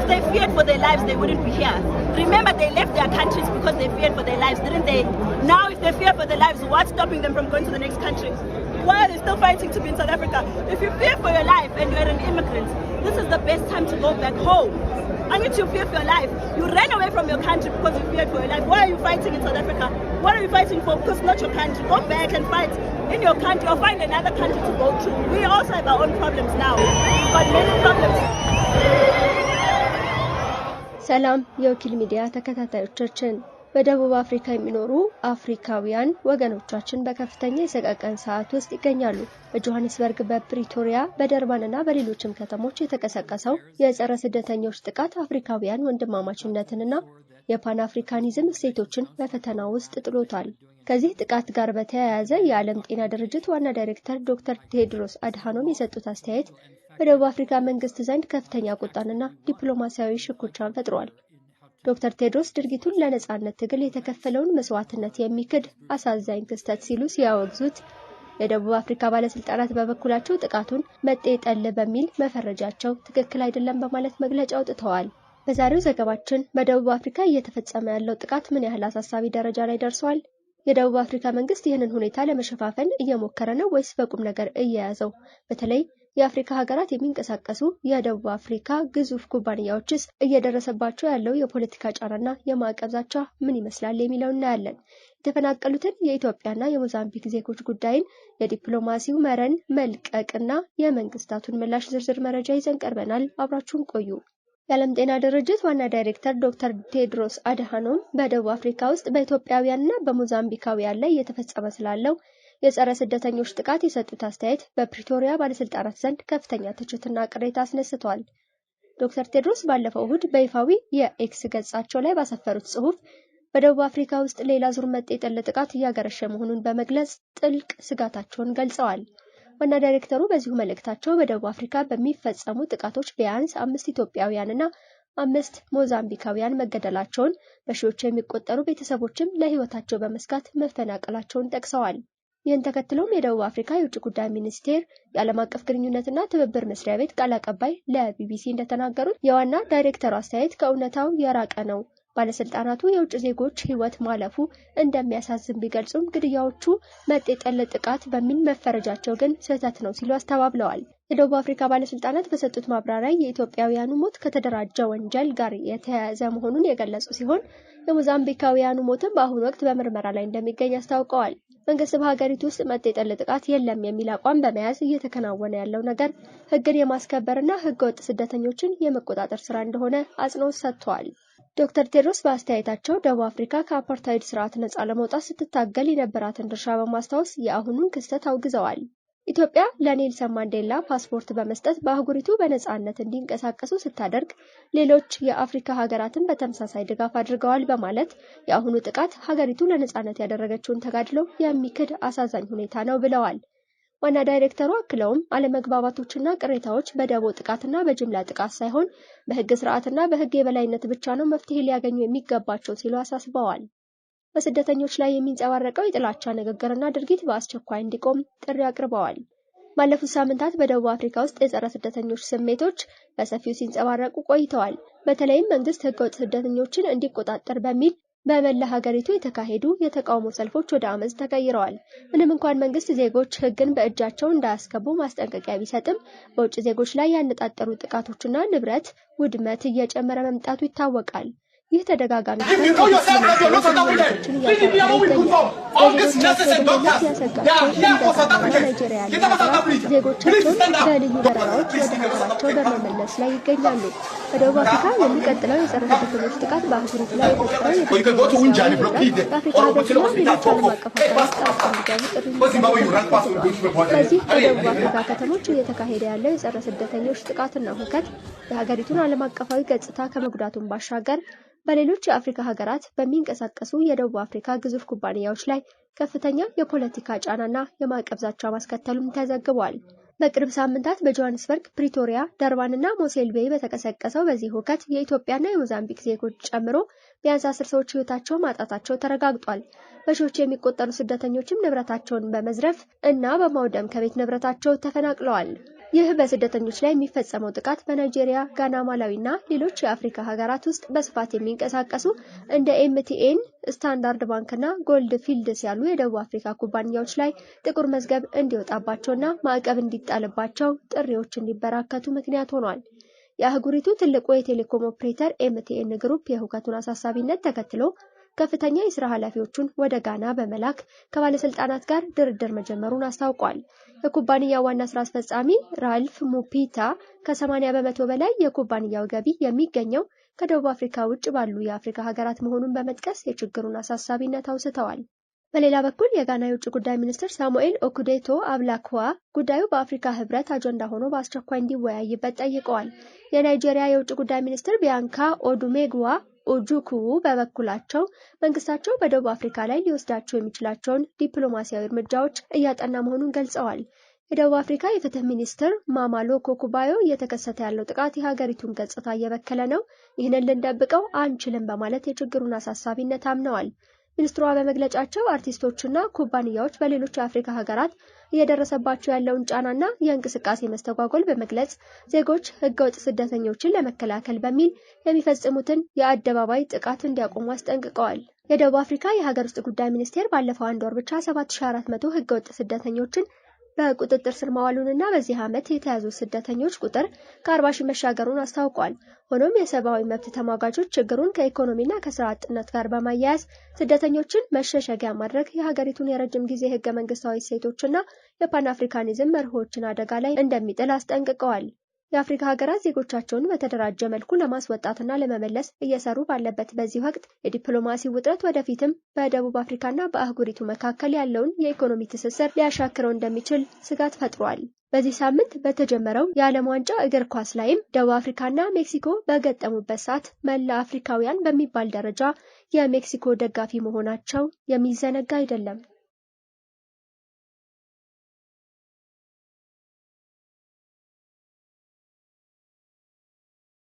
They feared for their lives, they wouldn't be here. Remember, they left their countries because they feared for their lives, didn't they? Now, if they fear for their lives, what's stopping them from going to the next country? Why are they still fighting to be in South Africa? If you fear for your life and you're an immigrant, this is the best time to go back home. I need to fear for your life. You ran away from your country because you feared for your life. Why are you fighting in South Africa? What are you fighting for? Because it's not your country. Go back and fight in your country or find another country to go to. We also have our own problems now. We've got many problems. ሰላም የወኪል ሚዲያ ተከታታዮቻችን፣ በደቡብ አፍሪካ የሚኖሩ አፍሪካውያን ወገኖቻችን በከፍተኛ የሰቀቀን ሰዓት ውስጥ ይገኛሉ። በጆሃንስበርግ፣ በፕሪቶሪያ፣ በደርባን እና በሌሎችም ከተሞች የተቀሰቀሰው የጸረ ስደተኞች ጥቃት አፍሪካውያን ወንድማማችነትንና የፓን አፍሪካኒዝም እሴቶችን በፈተና ውስጥ ጥሎታል። ከዚህ ጥቃት ጋር በተያያዘ የዓለም ጤና ድርጅት ዋና ዳይሬክተር ዶክተር ቴድሮስ አድሃኖም የሰጡት አስተያየት በደቡብ አፍሪካ መንግስት ዘንድ ከፍተኛ ቁጣንና ዲፕሎማሲያዊ ሽኩቻን ፈጥሯል። ዶክተር ቴድሮስ ድርጊቱን ለነጻነት ትግል የተከፈለውን መስዋዕትነት የሚክድ አሳዛኝ ክስተት ሲሉ ሲያወግዙት፣ የደቡብ አፍሪካ ባለስልጣናት በበኩላቸው ጥቃቱን መጤ ጠል በሚል መፈረጃቸው ትክክል አይደለም በማለት መግለጫ አውጥተዋል። በዛሬው ዘገባችን በደቡብ አፍሪካ እየተፈጸመ ያለው ጥቃት ምን ያህል አሳሳቢ ደረጃ ላይ ደርሷል? የደቡብ አፍሪካ መንግስት ይህንን ሁኔታ ለመሸፋፈን እየሞከረ ነው ወይስ በቁም ነገር እየያዘው? በተለይ የአፍሪካ ሀገራት የሚንቀሳቀሱ የደቡብ አፍሪካ ግዙፍ ኩባንያዎችስ እየደረሰባቸው ያለው የፖለቲካ ጫናና የማዕቀብ ዛቻ ምን ይመስላል የሚለው እናያለን። የተፈናቀሉትን የኢትዮጵያና የሞዛምቢክ ዜጎች ጉዳይን፣ የዲፕሎማሲው መረን መልቀቅና የመንግስታቱን ምላሽ ዝርዝር መረጃ ይዘን ቀርበናል። አብራችሁን ቆዩ። የዓለም ጤና ድርጅት ዋና ዳይሬክተር ዶክተር ቴድሮስ አድሃኖም በደቡብ አፍሪካ ውስጥ በኢትዮጵያውያንና በሞዛምቢካውያን ላይ እየተፈጸመ ስላለው የጸረ ስደተኞች ጥቃት የሰጡት አስተያየት በፕሪቶሪያ ባለስልጣናት ዘንድ ከፍተኛ ትችትና ቅሬታ አስነስቷል። ዶክተር ቴድሮስ ባለፈው እሁድ በይፋዊ የኤክስ ገጻቸው ላይ ባሰፈሩት ጽሑፍ በደቡብ አፍሪካ ውስጥ ሌላ ዙር መጤ ጠል ጥቃት እያገረሸ መሆኑን በመግለጽ ጥልቅ ስጋታቸውን ገልጸዋል። ዋና ዳይሬክተሩ በዚሁ መልእክታቸው በደቡብ አፍሪካ በሚፈጸሙ ጥቃቶች ቢያንስ 5 ኢትዮጵያውያንና 5 ሞዛምቢካውያን መገደላቸውን፣ በሺዎች የሚቆጠሩ ቤተሰቦችም ለሕይወታቸው በመስጋት መፈናቀላቸውን ጠቅሰዋል። ይህን ተከትሎም የደቡብ አፍሪካ የውጭ ጉዳይ ሚኒስቴር የዓለም አቀፍ ግንኙነትና ትብብር መስሪያ ቤት ቃል አቀባይ ለቢቢሲ እንደተናገሩት የዋና ዳይሬክተሩ አስተያየት ከእውነታው የራቀ ነው። ባለስልጣናቱ የውጭ ዜጎች ሕይወት ማለፉ እንደሚያሳዝን ቢገልጹም ግድያዎቹ መጤ ጠል ጥቃት በሚል መፈረጃቸው ግን ስህተት ነው ሲሉ አስተባብለዋል። የደቡብ አፍሪካ ባለስልጣናት በሰጡት ማብራሪያ የኢትዮጵያውያኑ ሞት ከተደራጀ ወንጀል ጋር የተያያዘ መሆኑን የገለጹ ሲሆን የሞዛምቢካውያኑ ሞትም በአሁኑ ወቅት በምርመራ ላይ እንደሚገኝ አስታውቀዋል። መንግስት በሀገሪቱ ውስጥ መጤ ጠል ጥቃት የለም የሚል አቋም በመያዝ እየተከናወነ ያለው ነገር ሕግን የማስከበርና ሕገወጥ ስደተኞችን የመቆጣጠር ስራ እንደሆነ አጽንኦት ሰጥተዋል። ዶክተር ቴድሮስ በአስተያየታቸው ደቡብ አፍሪካ ከአፓርታይድ ስርዓት ነጻ ለመውጣት ስትታገል የነበራትን ድርሻ በማስታወስ የአሁኑን ክስተት አውግዘዋል። ኢትዮጵያ ለኔልሰን ማንዴላ ፓስፖርት በመስጠት በአህጉሪቱ በነጻነት እንዲንቀሳቀሱ ስታደርግ ሌሎች የአፍሪካ ሀገራትን በተመሳሳይ ድጋፍ አድርገዋል በማለት የአሁኑ ጥቃት ሀገሪቱ ለነጻነት ያደረገችውን ተጋድሎ የሚክድ አሳዛኝ ሁኔታ ነው ብለዋል። ዋና ዳይሬክተሩ አክለውም አለመግባባቶችና ቅሬታዎች በደቦ ጥቃትና በጅምላ ጥቃት ሳይሆን በሕግ ስርዓትና በሕግ የበላይነት ብቻ ነው መፍትሄ ሊያገኙ የሚገባቸው ሲሉ አሳስበዋል። በስደተኞች ላይ የሚንጸባረቀው የጥላቻ ንግግርና ድርጊት በአስቸኳይ እንዲቆም ጥሪ አቅርበዋል። ባለፉት ሳምንታት በደቡብ አፍሪካ ውስጥ የጸረ ስደተኞች ስሜቶች በሰፊው ሲንጸባረቁ ቆይተዋል። በተለይም መንግስት ሕገወጥ ስደተኞችን እንዲቆጣጠር በሚል በመላ ሀገሪቱ የተካሄዱ የተቃውሞ ሰልፎች ወደ አመፅ ተቀይረዋል። ምንም እንኳን መንግስት ዜጎች ሕግን በእጃቸው እንዳያስገቡ ማስጠንቀቂያ ቢሰጥም በውጭ ዜጎች ላይ ያነጣጠሩ ጥቃቶችና ንብረት ውድመት እየጨመረ መምጣቱ ይታወቃል። ይህ ተደጋጋሚ ችን እያሳየ ይገኛል። ያሰጋቸው እንደ ናይጄሪያ ያሉ ሀገራት ዜጎቻቸውን በልዩ በረራዎች ወደ ሀገራቸው በመመለስ ላይ ይገኛሉ። በደቡብ አፍሪካ የሚቀጥለው የጸረ ስደተኞች ጥቃት በአህጉሪቱ ላይ የፈጠረው የዲፕሎማሲያዊ ውጥረት በአፍሪካ ህብረትና ሌሎች ዓለም አቀፍ አካላት ጣልቃ እንዲገቡ ጥሪ እንዲደረግ። በዚህ በደቡብ አፍሪካ ከተሞች እየተካሄደ ያለው የጸረ ስደተኞች ጥቃትና ሁከት የሀገሪቱን ዓለም አቀፋዊ ገጽታ ከመጉዳቱን ባሻገር በሌሎች የአፍሪካ ሀገራት በሚንቀሳቀሱ የደቡብ አፍሪካ ግዙፍ ኩባንያዎች ላይ ከፍተኛ የፖለቲካ ጫናና የማዕቀብ ዛቻ ማስከተሉም ተዘግቧል። በቅርብ ሳምንታት በጆሃንስበርግ፣ ፕሪቶሪያ፣ ደርባን እና ሞሴል ቤይ በተቀሰቀሰው በዚህ ሁከት የኢትዮጵያና የሞዛምቢክ ዜጎች ጨምሮ ቢያንስ 10 ሰዎች ሕይወታቸው ማጣታቸው ተረጋግጧል። በሺዎች የሚቆጠሩ ስደተኞችም ንብረታቸውን በመዝረፍ እና በማውደም ከቤት ንብረታቸው ተፈናቅለዋል። ይህ በስደተኞች ላይ የሚፈጸመው ጥቃት በናይጄሪያ፣ ጋና፣ ማላዊና ሌሎች የአፍሪካ ሀገራት ውስጥ በስፋት የሚንቀሳቀሱ እንደ ኤምቲኤን፣ ስታንዳርድ ባንክና ጎልድ ፊልድስ ያሉ የደቡብ አፍሪካ ኩባንያዎች ላይ ጥቁር መዝገብ እንዲወጣባቸውና ማዕቀብ እንዲጣልባቸው ጥሪዎች እንዲበራከቱ ምክንያት ሆኗል። የአህጉሪቱ ትልቁ የቴሌኮም ኦፕሬተር ኤምቲኤን ግሩፕ የሁከቱን አሳሳቢነት ተከትሎ ከፍተኛ የስራ ኃላፊዎቹን ወደ ጋና በመላክ ከባለስልጣናት ጋር ድርድር መጀመሩን አስታውቋል። የኩባንያው ዋና ስራ አስፈጻሚ ራልፍ ሙፒታ ከ80% በላይ የኩባንያው ገቢ የሚገኘው ከደቡብ አፍሪካ ውጭ ባሉ የአፍሪካ ሀገራት መሆኑን በመጥቀስ የችግሩን አሳሳቢነት አውስተዋል። በሌላ በኩል የጋና የውጭ ጉዳይ ሚኒስትር ሳሙኤል ኦኩዴቶ አብላክዋ ጉዳዩ በአፍሪካ ሕብረት አጀንዳ ሆኖ በአስቸኳይ እንዲወያይበት ጠይቀዋል። የናይጄሪያ የውጭ ጉዳይ ሚኒስትር ቢያንካ ኦዱሜግዋ ኦጁኩ በበኩላቸው መንግስታቸው በደቡብ አፍሪካ ላይ ሊወስዳቸው የሚችላቸውን ዲፕሎማሲያዊ እርምጃዎች እያጠና መሆኑን ገልጸዋል። የደቡብ አፍሪካ የፍትህ ሚኒስትር ማማሎኮ ኩባዮ እየተከሰተ ያለው ጥቃት የሀገሪቱን ገጽታ እየበከለ ነው፣ ይህንን ልንደብቀው አንችልም በማለት የችግሩን አሳሳቢነት አምነዋል። ሚኒስትሯ በመግለጫቸው አርቲስቶችና ኩባንያዎች በሌሎች የአፍሪካ ሀገራት እየደረሰባቸው ያለውን ጫናና የእንቅስቃሴ መስተጓጎል በመግለጽ ዜጎች ህገወጥ ስደተኞችን ለመከላከል በሚል የሚፈጽሙትን የአደባባይ ጥቃት እንዲያቆሙ አስጠንቅቀዋል። የደቡብ አፍሪካ የሀገር ውስጥ ጉዳይ ሚኒስቴር ባለፈው አንድ ወር ብቻ 7400 ህገወጥ ስደተኞችን በቁጥጥር ስር ማዋሉንና በዚህ ዓመት የተያዙ ስደተኞች ቁጥር ከ40 ሺህ መሻገሩን አስታውቋል። ሆኖም የሰብአዊ መብት ተሟጋቾች ችግሩን ከኢኮኖሚና ከስራ አጥነት ጋር በማያያዝ ስደተኞችን መሸሸጊያ ማድረግ የሀገሪቱን የረጅም ጊዜ ህገ መንግስታዊ እሴቶችና የፓን አፍሪካኒዝም መርሆችን አደጋ ላይ እንደሚጥል አስጠንቅቀዋል። የአፍሪካ ሀገራት ዜጎቻቸውን በተደራጀ መልኩ ለማስወጣትና ለመመለስ እየሰሩ ባለበት በዚህ ወቅት የዲፕሎማሲ ውጥረት ወደፊትም በደቡብ አፍሪካና በአህጉሪቱ መካከል ያለውን የኢኮኖሚ ትስስር ሊያሻክረው እንደሚችል ስጋት ፈጥሯል። በዚህ ሳምንት በተጀመረው የዓለም ዋንጫ እግር ኳስ ላይም ደቡብ አፍሪካና ሜክሲኮ በገጠሙበት ሰዓት መላ አፍሪካውያን በሚባል ደረጃ የሜክሲኮ ደጋፊ መሆናቸው የሚዘነጋ አይደለም።